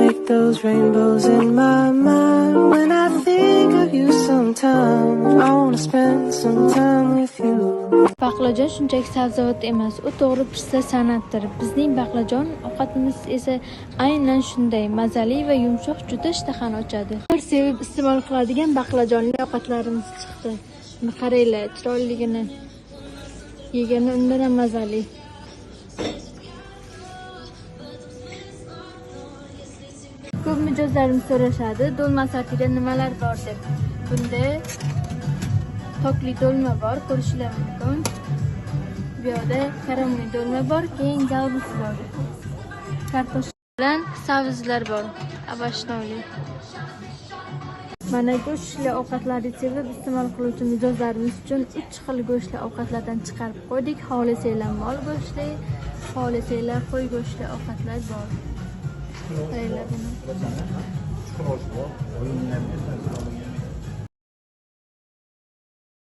make those rainbows in my mind. When I think of you sometime, I wanna spend some time with you. Baqlajon shunchaki sabzavot emas, u to'g'ri pishsa san'atdir. Bizning baqlajon ovqatimiz esa aynan shunday mazali va yumshoq, juda ishtahani ochadi. Bir sevib iste'mol qiladigan baqlajonli ovqatlarimiz chiqdi. Buni qaranglar, chiroyligini. Yegani undan ham mazali. Ko'p mijozlarimiz so'rashadi, do'lma assortida nimalar bor deb. Bunda tokli do'lma bor, ko'rishlar mumkin. Bu yerda karamli do'lma bor, keyin galbus bor. Kartoshka bilan sabzilar bor, овощной. Mana go'shtli ovqatlarni sevib iste'mol qiluvchi mijozlarimiz uchun 3 xil go'shtli ovqatlardan chiqarib qo'ydik. Xohlasanglar mol go'shtli, xohlasanglar qo'y go'shtli ovqatlar bor. Qaranglar buni.